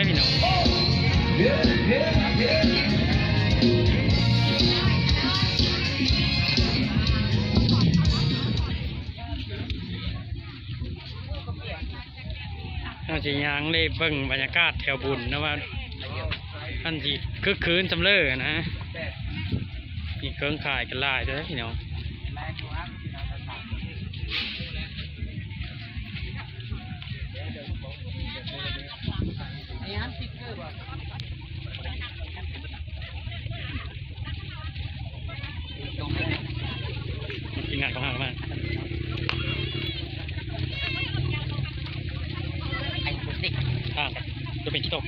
ພີ່ນ້ອງ ເຮົາຊິຍ່າງເລເບິ່ງບັນຍາກາດແຖວບຸນນະ ວ່າມັນຊິຄຶກຄື້ນຊ່ຳເລີນະ. ມີເຄື່ອງຂາຍກັນຫຼາຍເດີພີ່ນ້ອງ. ກິນງານຂອງເຮົາມາ ໄອ້ບຸດຕິ ອ່າ ຈະເປັນຂີ້ຕົກ.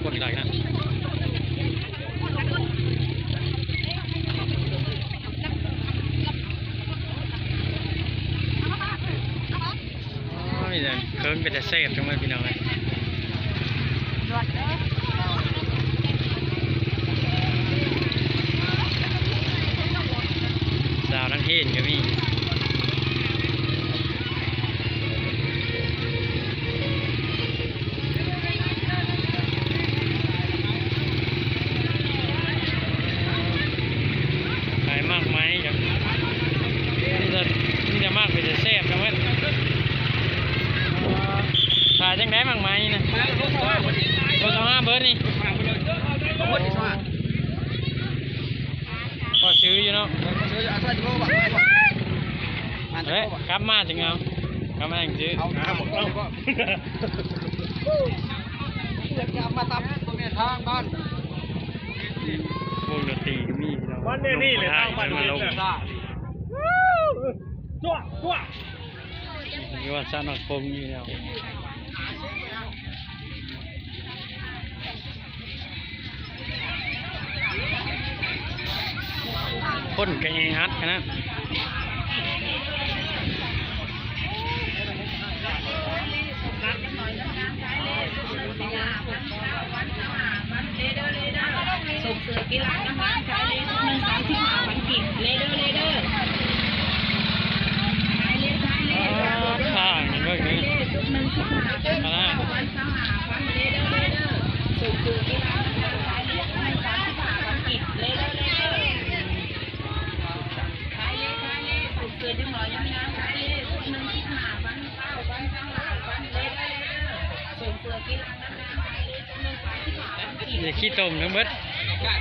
ຄົນຫຼາຍນະ ໂອ້ຍ ເຄິ່ງເປັນຕາແຊບຈັ່ງເລີຍພີ່ນ້ອງເອີຍ. ສາວນາງເຮນກໍມີ ຂາຍໝາກໄມ້ກັນ ມີແຕ່ ມີແຕ່ໝາກເປັນຕາແຊບທັງນັ້ນ. ຂາຍຈັ່ງໃດໝາກໄມ້ນີ້ນະ? ໂລຊາວຫ້າເບິດນີ້ ພໍຊື້ຢູ່ເນາະ. ເອີຍ ກັບມາຈຶ່ງເອົາ ກັບມາຈັ່ງຊື້ ເອົາ ເອົາ ເອົາ ຢາກຈະມາຕຳ ບໍ່ແມ່ນທາງບ້ານ ວົງດົນຕີກໍມີພີ່ນ້ອງ. ມັນແນວນີ້ແຫຼະ ທາງບ້ານ ມາລົງ ຢູ່ວ່າສະໜອກພົງຢູ່ແລ້ວ. ຄົນກໍແອອັດຂະໜາດ. ສົ່ງເສີມກິລາກຳລັງກາຍເລ ຊຸດໜຶ່ງສາມສິບຫ້າພັນກີບ ເລເດີ ເລເດີ ຂາຍເລ ຂາຍເລ ສົ່ງເສີມກິລາກຳລັງກາຍເລ ຊຸດໜຶ່ງສິບຫ້າພັນ ເລເດີ ເລເດີ ສົ່ງເສີມກິລາກຳລັງກາຍເລ ຊຸດໜຶ່ງສາມສິບຫ້າພັນກີບ ເລເດີ ເລເດີ ຂາຍເລ ຂາຍເລ ສົ່ງເສີມເດັກນ້ອຍງາມໆ ຂາຍເລ ຊຸດໜຶ່ງສິບຫ້າພັນ ເກົ້າພັນ ຊາວຫ້າພັນ ເລເດີ ເລເດີ ສົ່ງເສີມກິລາກຳລັງກາຍເລ ຊຸດໜຶ່ງສາມສິບຫ້າພັນກີບ ຢ່າຂີ້ຕົມທັງເບິດ ອາ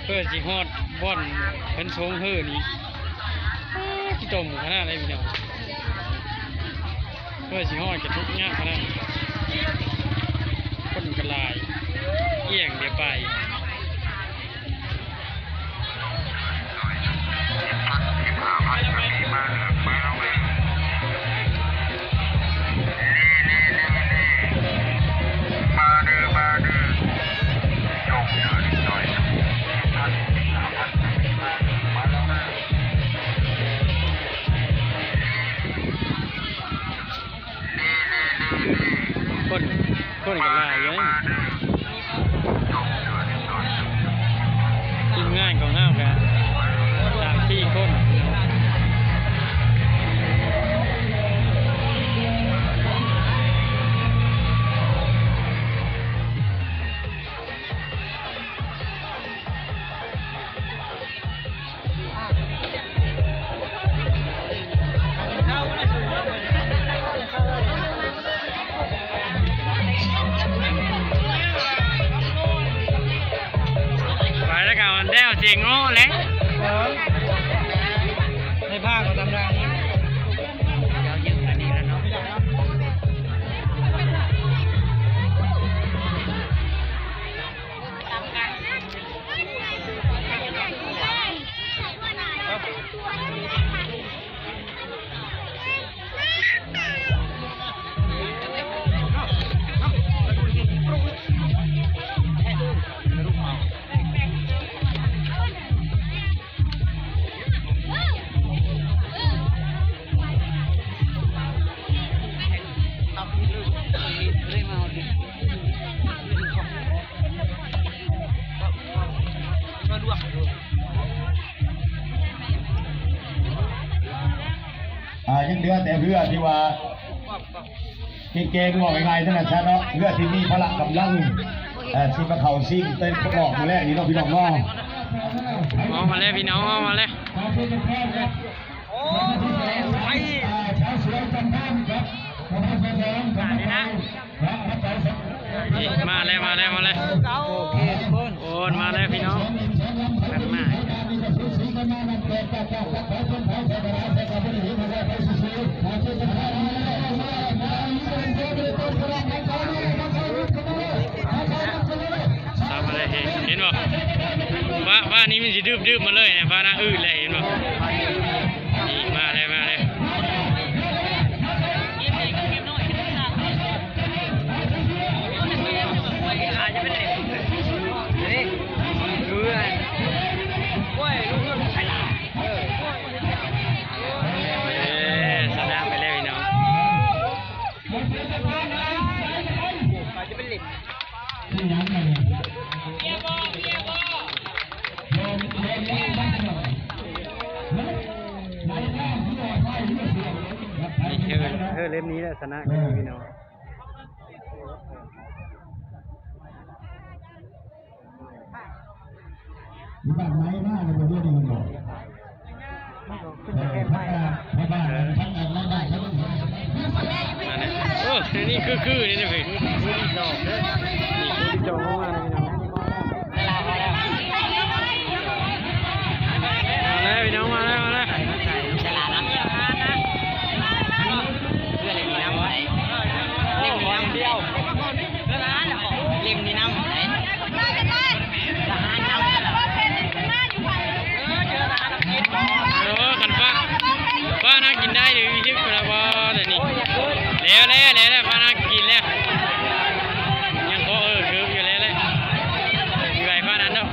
ເພື່ອຊິຮອດບ່ອນເພິ່ນຊົງເຮີນີ້ ຂີ້ຕົມຂະໜາດໃດພີ່ນ້ອງ. ເພື່ອຊິຮອດກໍທຸກຍາກຂະໜາດ ຄົນກໍຫຼາຍ ອຽງດຽວໄປ. ຄົນ ຄົນກໍຫຼາຍເລີຍ ທີມງານຂອງເຮົາກໍສາມສີ່ຄົນ. ໄປແລ້ວກໍແລ້ວເສຍງເງາະແຫຼະ ເອີ ໃຫ້ພາກເອົາຕຳນານີ້ ເຈົ້າຍຶດອັນນີ້ແລ້ວເນາະ. ເ ອ່າ ຍັງເຫຼືອແຕ່ເຮືອທີ່ວ່າເກັ່ງໆ ເວົ້າງ່າຍໆ ນັ້ນນະຊະເນາະ, ເຮືອທີ່ມີພະລະກຳລັງ ເອີ ຊິມາເຂົ້າຊິງເຕັມຮອບມື້ແລກນີ້ເນາະ ພີ່ນ້ອງເນາະ. ອອກມາແລ້ວ ພີ່ນ້ອງ ອອກມາແລ້ວ. ໂອ້ຍ ໄປ ອ່າ ຊາວສວນຈຳພອນກັບ ປະທານສະໂມສອນ ນີ້ນະ. ນີ້ ມາແລ້ວ ມາແລ້ວ ມາແລ້ວ. ໂອເຄ ທຸກຄົນ ໂອ້ ມາແລ້ວພີ່ນ້ອງ ມາ ສາມາດໄດ້ເຫັນ ເຫັນບໍ່? ຟ້າ ຟ້ານີ້ມັນຊິດຶບໆມາເລີຍ ຟ້ານາອືດເລີຍ ເຫັນບໍ່? ນີ້ ມາແລ້ວ ມາແລ້ວ. ເອີ ຊະນະໄປແລ້ວພີ່ນ້ອງ. ເອີ ເອີ ເຫຼັ້ມນີ້ແຫຼະຊະນະ ພີ່ນ້ອງ. ບ້ານໃໝ່ມາແລ້ວບໍ່ ດຽວນີ້ແມ່ນບໍ່? ເອີ ທາງບ້ານ ທາງບ້ານ ທາງບ້ານ ທາງບ້ານ. ໂອ້ ນີ້ຄືໆ ນີ້ນະພີ່ ນີ້ຄືທີ່ສອງເດີ ນີ້ຄືທີ່ສອງມາແລ້ວພີ່ນ້ອງ. ມາແລ້ວ ມາແລ້ວ ມາແລ້ວພີ່ນ້ອງ ມາແລ້ວ ມາແລ້ວ. ເລື່ອງນີ້ນຳໄປ ເລື່ອງນີ້ນຳໄປ ເລື່ອງນີ້ນຳໄປ ທະຫານນຳໄປ. ໂອ້ ຄັນຟ້າ ຟ້ານາກິນໄດ້ເດີ ມີຊຶກພຸ້ນລະບໍ່ ແຕ່ນີ້ ແລ້ວແຫຼະ ແລ້ວແຫຼະ ຟ້ານາກິນແລ້ວ ຍັງພໍເອີເກີບຢູ່ ແລ້ວແຫຼະ ມີໄວຟ້ານາເນາະ.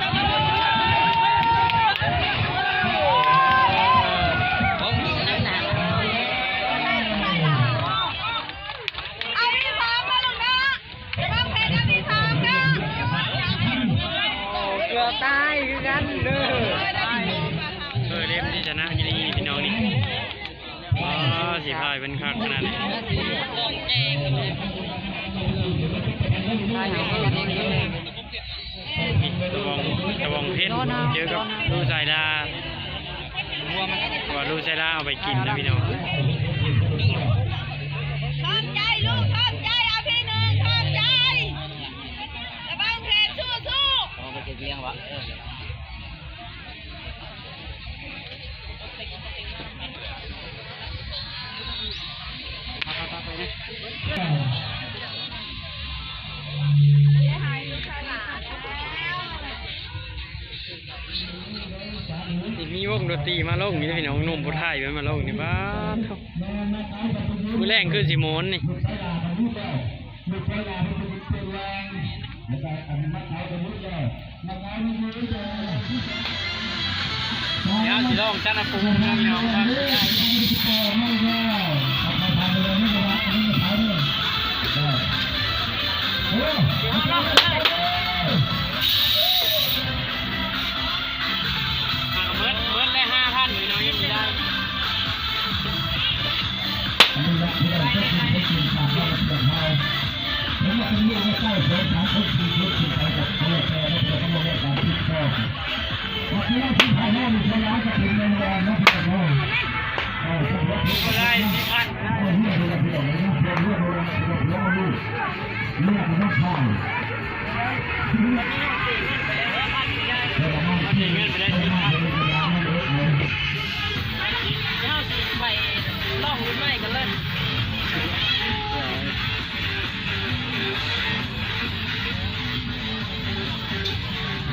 ເອົາທີ່ສາມມາລູກນະ ວາງແຜນເອົາທີ່ສາມນະ. ໂອ້ ເກືອບຕາຍຄືກັນເດີ ເອີ ເລັມທີ່ຊະນະອີ່ຫຼີພີ່ນ້ອງນີ້. ອໍ ສີພາຍເພິ່ນຄັກຂະໜາດນີ້. ນີ້ ຕະບອງ ຕະບອງເພັດເຈີກັບລູກຊາຍລາ ວ່າລູກຊາຍລາເອົາໄປກິນນະພີ່ນ້ອງ. ຂອບໃຈລູກ ຂອບໃຈ ເອົາທີ່ໜຶ່ງ ຂອບໃຈ ລະວັງເພດ ສູ້ໆ. ເອົາໄປເກັບລ້ຽງວະ ເອີ. ນີ້ມີວົງດົນຕີມາລົງນີ້ພີ່ນ້ອງ ໜຸ່ມຜູ້ໄທມັນມາລົງນີ້ ບາດໂທ້ ມື້ແລງຄືຊິມ່ວນນີ້. ດຽວຊິລອງຈັດອາຫານໃຫ້ພີ່ນ້ອງເບິ່ງ. ເບິດ ເບິດແລ້ວຫ້າພັນ ພີ່ນ້ອງ ຍັງມີໄດ້.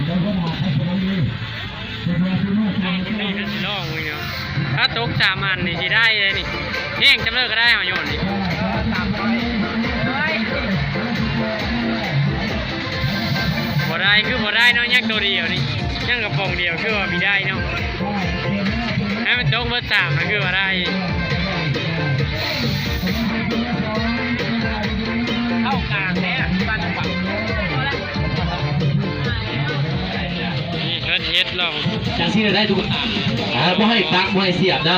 ໄດ້ຫົວໜ້າໄປສະບາຍດີ. ໄດ້ຈັກໜ້ອຍກໍຊິລອງເບິ່ງເນາະ ຖ້າຕົກສາມອັນນີ້ຊິໄດ້ເດ້ນີ້ ແຫ້ງຈຳເລີກກໍໄດ້ເຮົາໂຍນນີ້. ບໍ່ໄດ້ຄືບໍ່ໄດ້ເນາະ ຍັງໂຕດຽວນີ້ ຍັງກະປ໋ອງດຽວ ຄືວ່າມີໄດ້ເນາະ. ໃຫ້ມັນຕົກເບິດສາມນະ ຄືວ່າໄດ້. ເຂົ້າກາງແທ້ບ້ານນະ. ນີ້ເພິ່ນເຮັດລອງ ຈັ່ງຊີ້ລະໄດ້ທຸກອັນ. ອ່າ ບໍ່ໃຫ້ຕັກ ບໍ່ໃຫ້ສຽບນະ.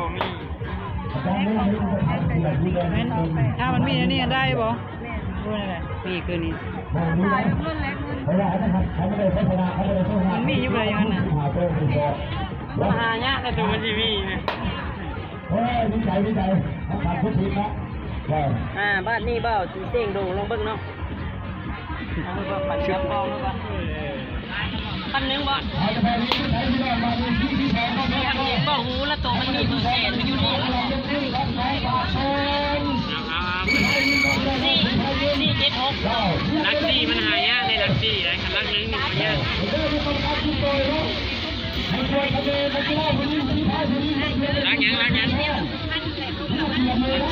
ບໍ່ມີ ແມ່ນ ຖ້າມັນມີອັນນີ້ໄດ້ບໍ່? ແມ່ນ ໂອ້ ນັ້ນແຫຼະ ມີຄືນີ້ ມັນມີຢູ່ໃດອັນນັ້ນ ມັນຫາຍາກແຕ່ໂຕມັນຊິມີນະ. ໂອ້ຍ ດີໃຈ ດີໃຈ ມັນຂາດຜູ້ຜິດເນາະ. ອ່າ ບາດນີ້ບ່າວຊິເສັງໂດງລອງເບິ່ງເນາະ. ພັນໜຶ່ງບໍ່? ເອົາແຕ່ບາດນີ້ ໃສທີ່ໄດ້ມາ ມີທີ່ ທີ່ສອງ ກໍມີອັນນີ້ບໍ່ຮູ້ລະ ໂຕມັນມີເປີເຊັນຢູ່ນີ້ ເອົາ ເອົາ ເອົາ ສີ່ ສີ່ເຈັດຫົກ ຫຼັກສີ່ມັນຫາຍາກເດ້ ຫຼັກສີ່ໄດ໋ ຄັນຫຼັກໜຶ່ງນີ້ຫາຍາກ. ຫຼັກຫຍັງ ຫຼັກຫຍັງ?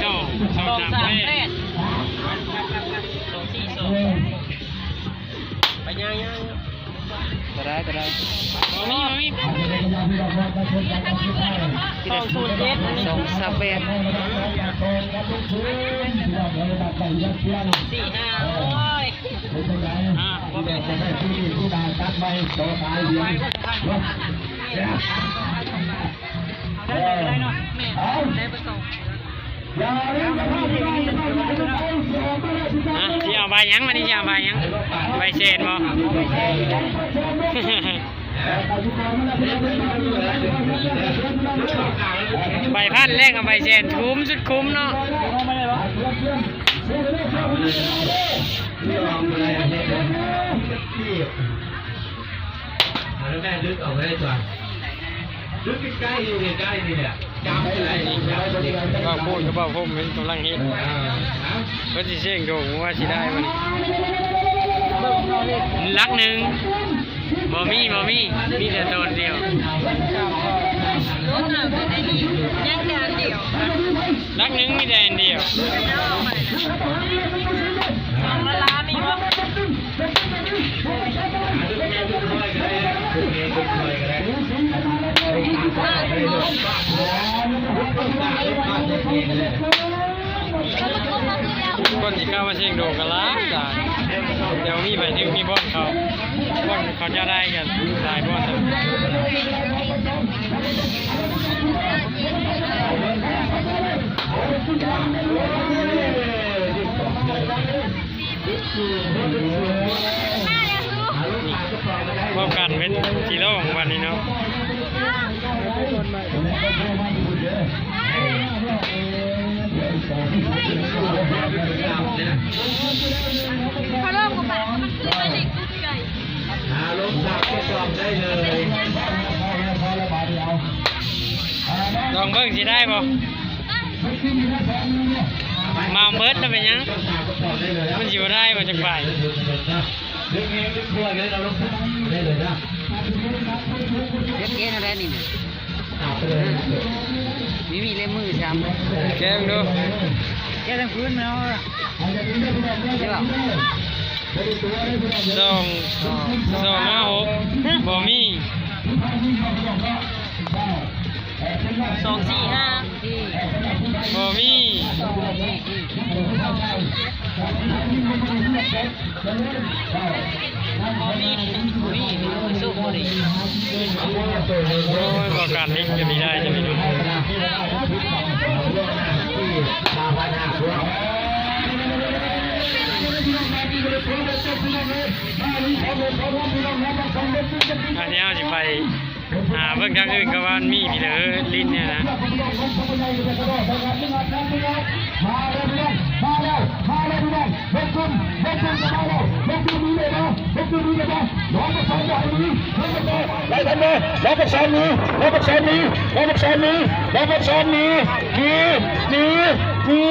ສອງ ສອງສາມແປດ ສອງສາມແປດ. ກໍໄດ້ ກໍໄດ້ ບໍ່ມີ ບໍ່ມີ ສອງສູນເຈັດ ສອງສາມແປດ ສີ່ຫ້າ ໂອ້ຍ ອ່າ ບໍ່ແມ່ນ ໄດ້ເລີຍກໍໄດ້ເນາະ ແມ່ນ ໄດ້ເບີດສອງ ອ່ະ ຊິເອົາໃບຫຍັງ? ບາດນີ້ຊິເອົາໃບຫຍັງ? ໃບແສນບໍ່? ໃບພັນແລກກັບໃບແສນ ຄຸ້ມສຸດຄຸ້ມເນາະ. ເອົາແມ່ດຶກອອກໄດ້ຕົວະ ດຶກໃກ້ໆ ຢູ່ໃກ້ໆ ນີ້ແຫຼະ ຈັບໄດ້ ເວົ້າໂພດກັບເວົ້າໂພມ ເຫັນກຳລັງເຮັດ ເອີ ເພິ່ນຊິເສັງໂດງວ່າຊິໄດ້ບໍ່ນີ້ ຫຼັກໜຶ່ງ ບໍ່ມີ ບໍ່ມີ ມີແຕ່ໂຕດຽວ ຫຼັກໜຶ່ງມີແຕ່ອັນດຽວ ຄົນຊິກ້າມາເສັງໂດງກໍຫຼາຍຫຼາຍ ແຕ່ວ່າມີໃຜຖືກ ມີບ່ອນເຂົາ ບ່ອນເຂົາຈະໄດ້ກັນຫຼາຍບ່ອນ. ພ້ອມກັນເປັນທີ່ໂລ່ງບັດນີ້ເນາະ ເຂົາເລີ່ມບໍ່ປາກ ມັນຄືໄປເດັກກຸດໄກ່ ອາລົມສັກກໍຕ້ອງໄດ້ເລີຍ ລອງເບິ່ງຊິໄດ້ບໍ່? ເມົາເບິດແລ້ວເປັນຫຍັງ? ມັນຊິບໍ່ໄດ້ບໍ່ຈັກໃບ. ເຮັດເກມແນວໃດນີ້ນະ? ມີມີເລັບມືຊ້ຳ ແກະເບິ່ງດູ ແກະທາງພື້ນແມ່ນບໍ່? ສອງ ສອງຫ້າຫົກ ບໍ່ມີ ສອງສີ່ຫ້າ ບໍ່ມີ ບໍ່ມີ ບໍ່ມີ ມີແຕ່ສູບບໍ່ດີ ໂອ້ຍ ບໍ່ການເຮັດ ຈະມີໄດ້ ຈະມີດຸນ ອັນນີ້ເຮົາຊິໄປ ຫາເບິ່ງທາງອື່ນກໍວ່າມັນມີພີ້ເດີ ຫຼິ້ນນີ້ນະ ໄດ້ທັນບໍ່? ນ້ອງບັກສອນໜີ ນ້ອງບັກສອນໜີ ນ້ອງບັກສອນໜີ ໜີ ໜີ ໜີ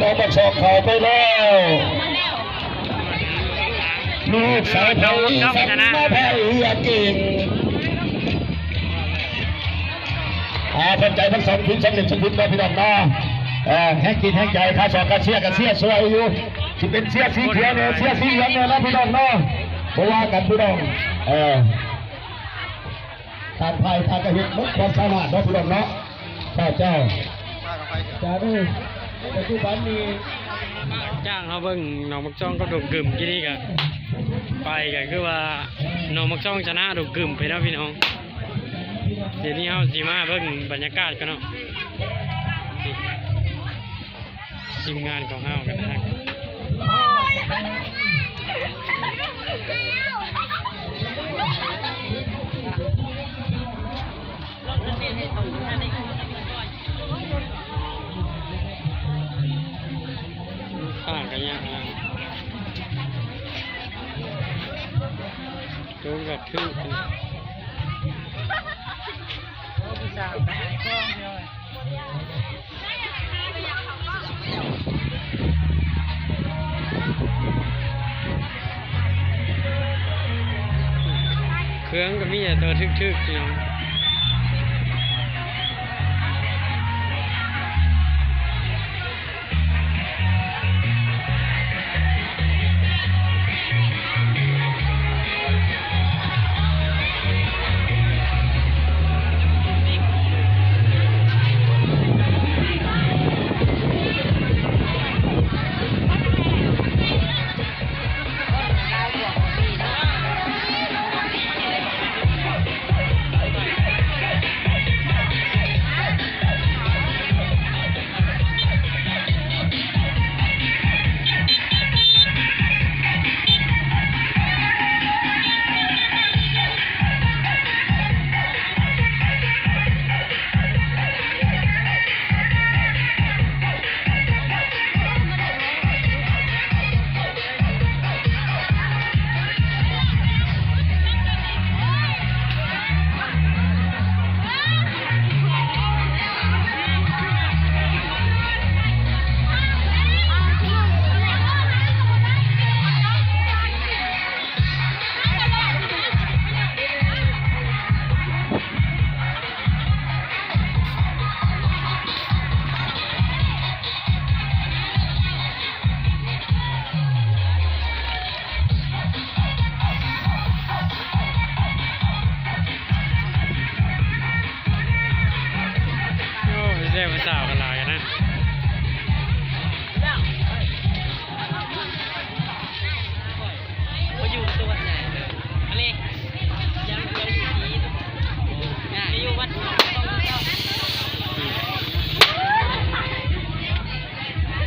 ນ້ອງບັກສອນເຂົ້າໄປແລ້ວ. ລູກສາວໄທສັນມາໄທອາເກງ ອ່າ ຂອບໃຈທັງສອງທີມ ສຳເລັດສຸດທິດເນາະ ພີ່ນ້ອງເນາະ ເອີ ແຮງຈິດແຮງໃຈ ຄ່າຊອກຄ່າເຊຍກໍເຊຍຊ່ວຍຢູ່ ຊິເປັນເຊຍສີຂຽວແດ່ ເຊຍສີເຫຼືອງແດ່ເນາະ ພີ່ນ້ອງເນາະ ບໍ່ວ່າກັນ ພີ່ນ້ອງ ເອີ ຕ່າງຝ່າຍຕ່າງກໍເຮັດໝົດຄວາມສາມາດເນາະ ພີ່ນ້ອງເນາະ. ເຈົ້າ ເຈົ້າ ຈາກເບິ່ງໜອງບັກຈອງກັບດົງກຶມ ກີ້ນີ້ກະໄປກະຄືວ່າໜອງບັກຈອງຊະນະດົງກຶມໄປເນາະພີ່ນ້ອງ. ດຽວນີ້ເຮົາຊິມາເບິ່ງບັນຍາກາດກັນເນາະ ທີມງານຂອງເຮົາກັນນະ. ຂ້າງກະຍາກນະ ໂຈງກະຖືກ. ເຄື່ອງກໍມີແຕ່ຕົວຖືກໆ ພີ່ນ້ອງ. ເ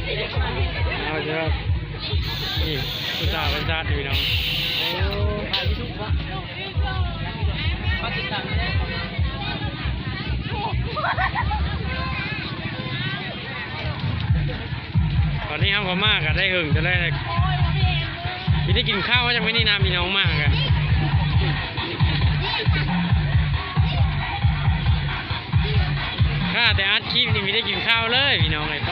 ເອົາເດີ ນີ້ຜູ້ສາວບັນດາດພີ່ນ້ອງ. ໂອ້ ຕອນນີ້ເຮົາກໍມາກໍໄດ້ເຫິງເທົ່າໃດແລ້ວ ຊິໄດ້ກິນເຂົ້າຈັ່ງມື້ນີ້ນະພີ່ນ້ອງ ມາກໍ ຂ້າແຕ່ອັດຄລິບນີ້ມີໄດ້ກິນເຂົ້າເລີຍພີ່ນ້ອງເອີຍ.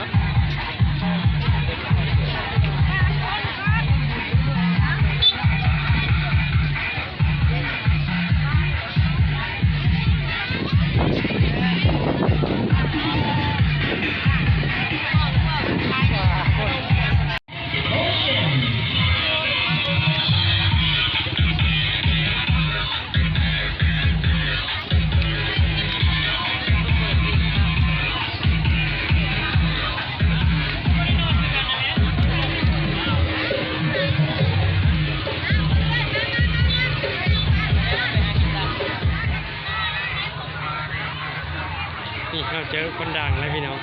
ນີ້ເຮົາເຈີຄົນດັງແລ້ວພີ່ນ້ອງ.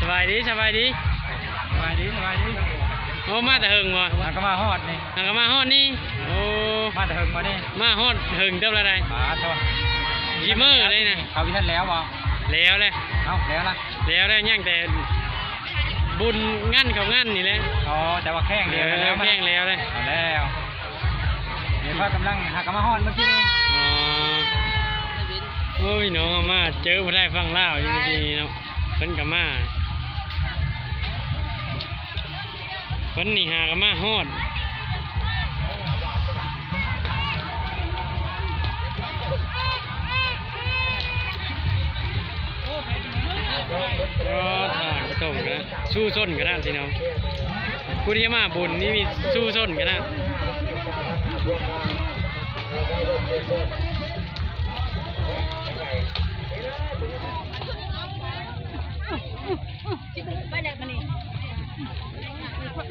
ສະບາຍດີ ສະບາຍດີ ສະບາຍດີ ສະບາຍດີ. ໂອ້ ມາແຕ່ເຫິງບໍ່? ຫາກໍມາຮອດນີ້ ຫາກໍມາຮອດນີ້. ໂອ້ ມາແຕ່ເຫິງບໍ່ນີ້? ມາຮອດເຫິງເຕີບແລ້ວໃດ໋. ປາດໂທ້ ຊິມື້ໃດນະ. ເຂົາຢູ່ຫັ້ນແລ້ວບໍ່? ແລ້ວແຫຼະ. ເອົ້າ ແລ້ວລະ? ແລ້ວແຫຼະ ຍັງແຕ່ບຸນງານເຂົ້າງານນີ້ແຫຼະ. ອໍ ແຕ່ວ່າແຂ່ງແລ້ວ ເອີ ແລ້ວ ແຂ່ງແລ້ວເລີຍ. ເອົາແລ້ວ ເຫັນວ່າກຳລັງຫາກໍມາຮອດເມື່ອກີ້ນີ້. ອໍ ໂອ້ຍ ນ້ອງເອົາມາເຈີຜູ້ໃດຝັ່ງລາວຢູ່ເມື່ອກີ້ນີ້ເນາະ ເພິ່ນກໍມາ ເພິ່ນນີ້ຫາກໍມາຮອດ. ອໍ ທາງກະຕົງກະ ສູ້ຊົນກະນັ້ນພີ່ນ້ອງ ຜູ້ທີ່ມາບຸນນີ້ມີສູ້ຊົນກະນັ້ນ.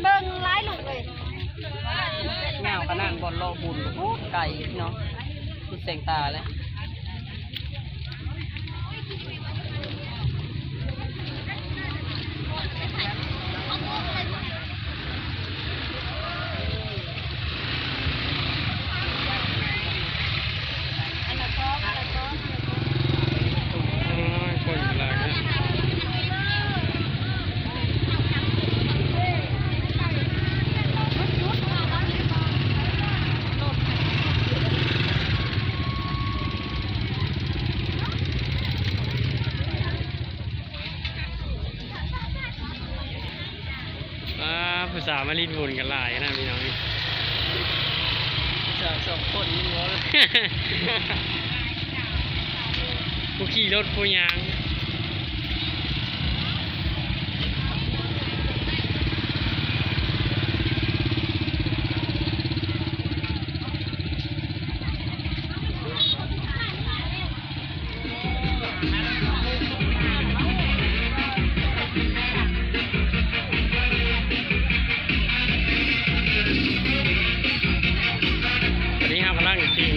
ເບິ່ງຫຼາຍລູກເອີຍ ຍາວຂະໜາດບ່ອນເລາະບຸນ ໂອ້ ໄກເນາະ ສຸດແສງຕາເລີຍ. ອ່າ ຜູ້ສາວມາຫຼິ້ນບຸນກັນຫຼາຍຂະໜາດພີ່ນ້ອງນີ້ ຜູ້ສາວສອງຄົນນີ້ບໍ່ ຜູ້ຂີ່ລົດຜູ້ຍ່າງ. ຕອນນີ້ເຮົາກຳລັງກິນ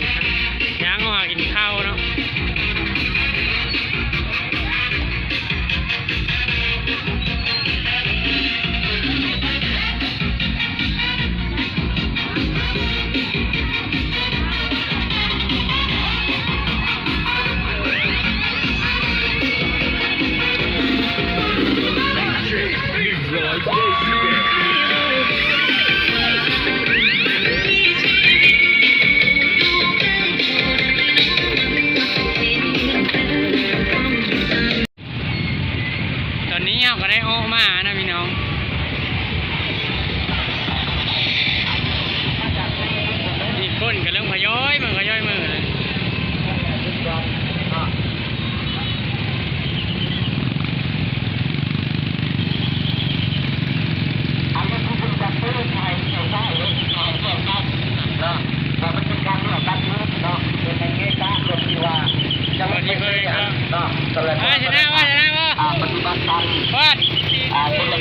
ຍ່າງເຂົ້າຫາກິນເຂົ້າເນາະ. ຕອນນີ້ເຮົາກໍໄດ້ອອກມານະພີ່ນ້ອງ ອີກຄົນກໍເລີ່ມທະຍອຍເມືອ ທະຍອຍເມືອແລ້ວ. ເນາະ ວ່າມັນເປັນການເລືອກຕັ້ງເນາະ ເປັນໃນເຂດການທີ່ວ່າຈະລົງໄປເລີຍເນາະ ກໍເລີຍ ເອີ ຊະນະບໍ່ ຊະນະບໍ່ ອ່າ ປະຕິບັດຕາມ ອ່າ ກົດ